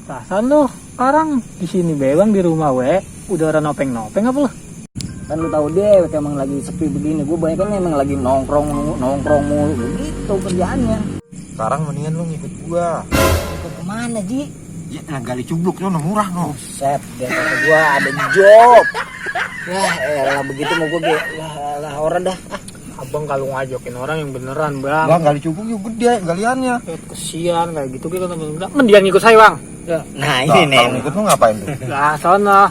Tasan lu sekarang di sini bebang di rumah udah orang nopeng apa lu? Kan lu tahu deh, emang lagi sepi begini. Gue banyak kan emang lagi nongkrong mulu begitu kerjaannya. Sekarang mendingan lu ngikut gua. Ikut kemana Ji? Ya gali cubluk no murah no. Set, dia kata gua ada job. Wah, elah begitu mau gue lah orang dah. Abang kalau ngajakin orang yang beneran bang. Bang gali cubluk yuk gede galiannya. Kesian kayak gitu kita bilang mendingan ngikut saya bang. Nah ini nih. Ngikut lu ngapain tuh? Lah sana.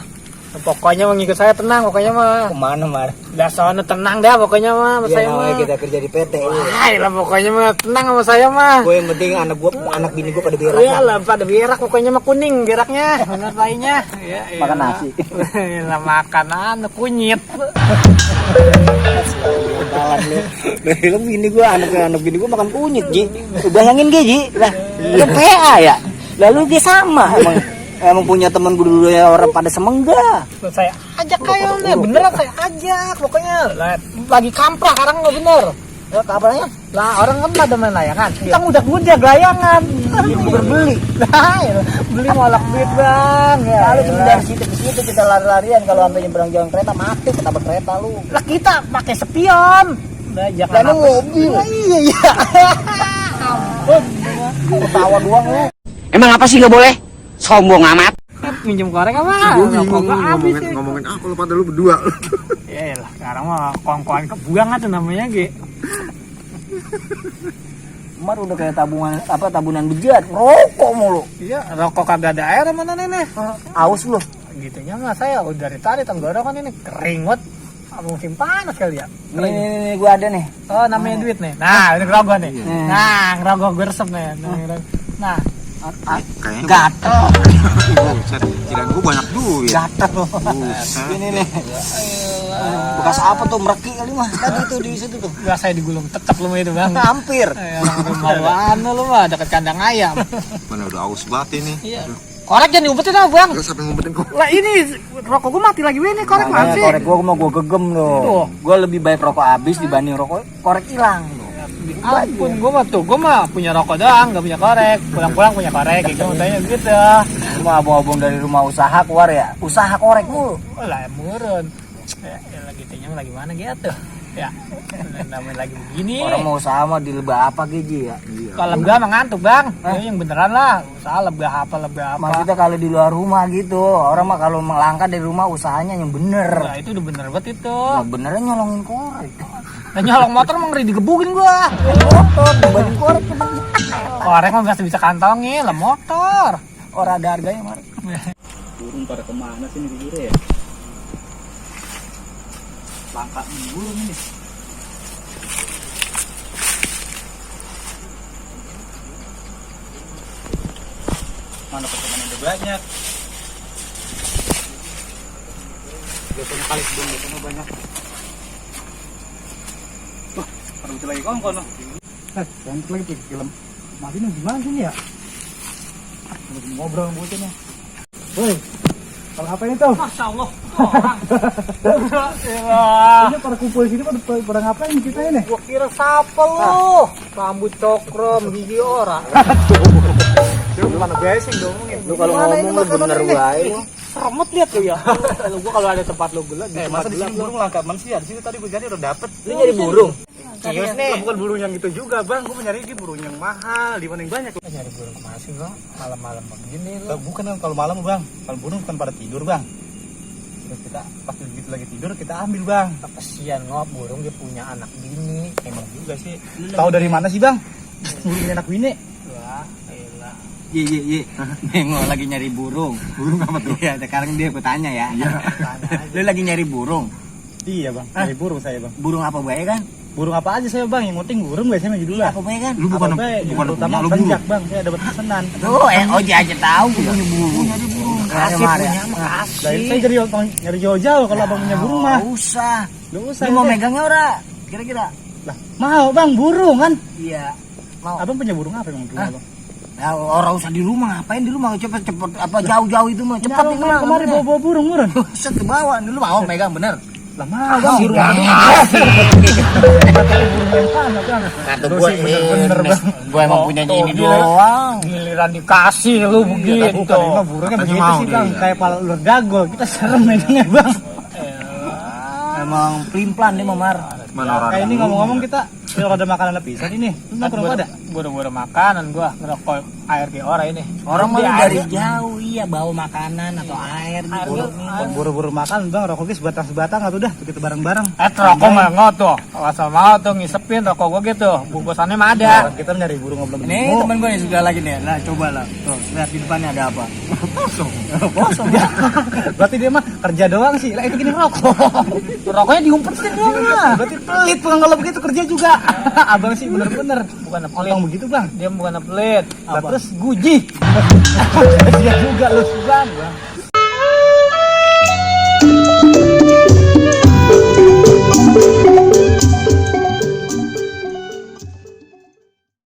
Pokoknya mau ngikut saya tenang pokoknya mah. Kemana Mar? Lah sana tenang dah pokoknya mah sama saya mah. Kita kerja di PT. Wah, lah pokoknya mah tenang sama saya mah. Gue yang penting anak bini gue pada berak. Iya lah pada berak pokoknya mah kuning beraknya. Bener lainnya. Ya, Makan nasi. Lah makan kunyit. Lu bini gue anak bini gue makan kunyit Ji. Lu bayangin Ji lah. Lu PA ya. Lalu dia sama emang punya temen gue dulu ya orang pada semenggah. Saya ajak kayaknya beneran saya ajak pokoknya lagi kamprak sekarang nggak bener. Ya kabarnya? Lah orang kan pada main layangan. Kita udah layangan. Berbeli. Nah, beli molak duit bang. Ya, lalu cuma dari situ ke situ kita lari-larian kalau sampai nyebrang jalan kereta mati ketabrak kereta lu. Lah kita pakai spion. Lah jangan mobil. Iya. Ampun. Ketawa doang lu. Emang apa sih nggak boleh? Sombong amat. Minjem korek apa? Ngomongin apa lu pada lu berdua. Ya lah, sekarang mah kongkoan kebuang tuh namanya Ge. Mar udah kayak tabunan bejat, rokok mulu. Iya, rokok kagak ada air mana nenek. Aus lu. Gitunya mah saya udah dari tadi tenggorokan ini kering banget. Musim panas kali ya. Nih gua ada nih. Oh, namanya duit nih. Nah, ini ngerogoh nih. Nah, ngerogoh gue resep nih. Nah, Kayaknya gatel. Kirain gua banyak duit. Gatel. Ini nih. Bekas apa tuh mereki kali mah. Tadi tuh di situ tuh. gak saya digulung tetap lu itu bang. Hampir. Orang maluan lu mah dekat kandang ayam. Mana udah aus banget ini. Iya. Korek jangan diumpetin apa bang? Lu sampai ngumpetin gua. Lah ini rokok gua mati lagi ini korek mana sih? Korek gua mau gegem loh. Gua lebih baik rokok habis dibanding korek hilang. Ampun, gua mah punya rokok doang, nggak punya korek. Pulang-pulang punya korek, gitu katanya gitu. Cuma abang-abang dari rumah usaha keluar ya, usaha korek mulu. Lah murun. Ya lagi tanya lagi mana gitu. Ya, namanya lagi begini. Orang mau usaha mah di lebah apa Gigi ya? Kalau lebah mah ngantuk bang, yang beneran lah. Usaha lebah apa. Maksudnya kalau di luar rumah gitu, orang mah kalau melangkah dari rumah usahanya yang bener. Nah itu udah bener banget itu. Nah, benernya nyolongin korek. Nah nyolong motor emang ngeri digebukin gua. Motor dibanding korek tuh. Korek mah masih bisa kantongin lah motor. Orang ada harganya Mar. Burung pada kemana sih nih jujur ya? Langka burung ini. Mana pesanan udah banyak. Biasanya kali sebelum biasanya banyak. Wah, baru bisa lagi kongkon loh. Cantik lagi tuh film. Mati nih gimana sih ya? Lagi ngobrol sama bocahnya. Woi, kalau apa ini tuh? Masya Allah, orang. Ini pada kumpul sini pada ngapain kita ini? Gua kira siapa lu? Rambut cokrom, gigi ora. Lu mana basic dong? Lu kalau ngomong lu bener wae. Seremut lihat tuh ya. Gua kalau ada tempat lu gelap, Masa di sini burung langka manusia. Di sini tadi gua jadi udah dapet. Lu nyari burung. Serius nih? Bukan burung yang itu juga bang, gue nyari di burung yang mahal, di mana yang banyak. Nyari burung kemana sih bang? Malam-malam begini lo. Bukan kalau malam bang, kalau burung kan pada tidur bang. Terus kita pas begitu lagi tidur kita ambil bang. Kesian ngop burung dia punya anak bini. Emang juga sih. Tahu dari mana sih bang? Burung anak bini. Wah, elah. Ye. Nengok lagi nyari burung. Burung apa tuh? Iya, sekarang dia aku tanya ya. Iya. Lu lagi nyari burung. Iya bang, nyari burung saya bang. Burung apa bae kan? Burung apa aja saya bang, yang penting burung biasanya maju dulu lah. Apa bae kan? Lu bukan Terutama lu penjak bang, saya dapat pesanan. Tuh, Oji aja tahu punya burung. Kasih punya mah Dari kasih. saya nyari jauh-jauh kalau abang punya burung mah. Usah. Lu usah. Lu mau megangnya ora? Kira-kira? Lah, mau bang burung kan? Iya. Mau. Abang punya burung apa emang rumah bang? Ya, orang usah di rumah, ngapain di rumah? Cepet apa jauh-jauh itu mah. Cepet itu mah. Kemarin bawa burung murun. Set ke bawah, dulu mau megang bener. Lama bang. Si Ruang. Kata gue bener-bener, Bang. gue emang punya ini Tuh, doang. Giliran dikasih lu begitu. Bukan, ini mah burungnya Katanya begitu mau sih dia. bang. Kayak pala ular dagol. Kita serem mainnya bang. Emang pelin-pelan dia Mamar. Kayak ini ngomong-ngomong kita kalau ada makanan lepisan ini. Lu mau kurang ada? Buru-buru makanan gua ngerokok air kayak orang ini. Orang Di malah air dari gua- jauh iya bawa makanan atau air gitu. Buru-buru makan bang. Rokoknya sebatang-sebatang atau udah kita bareng-bareng. Rokok mah nggak tuh. Asal mau tuh ngisepin rokok gua gitu. Bungkusannya mah ada. Kita nyari burung ngobrol. Ini temen gue nih sudah lagi nih. Nah coba lah. Tuh lihat di depannya ada apa. Kosong ya. Berarti dia mah kerja doang sih. Lah itu gini rokok. Rokoknya diumpetin doang lah. Berarti pelit bang kalau begitu kerja juga. Abang sih bener-bener. Bukan Otong pelit. begitu bang. Dia bukan pelit. Lah, Apa? terus guji. Dia juga lu bang.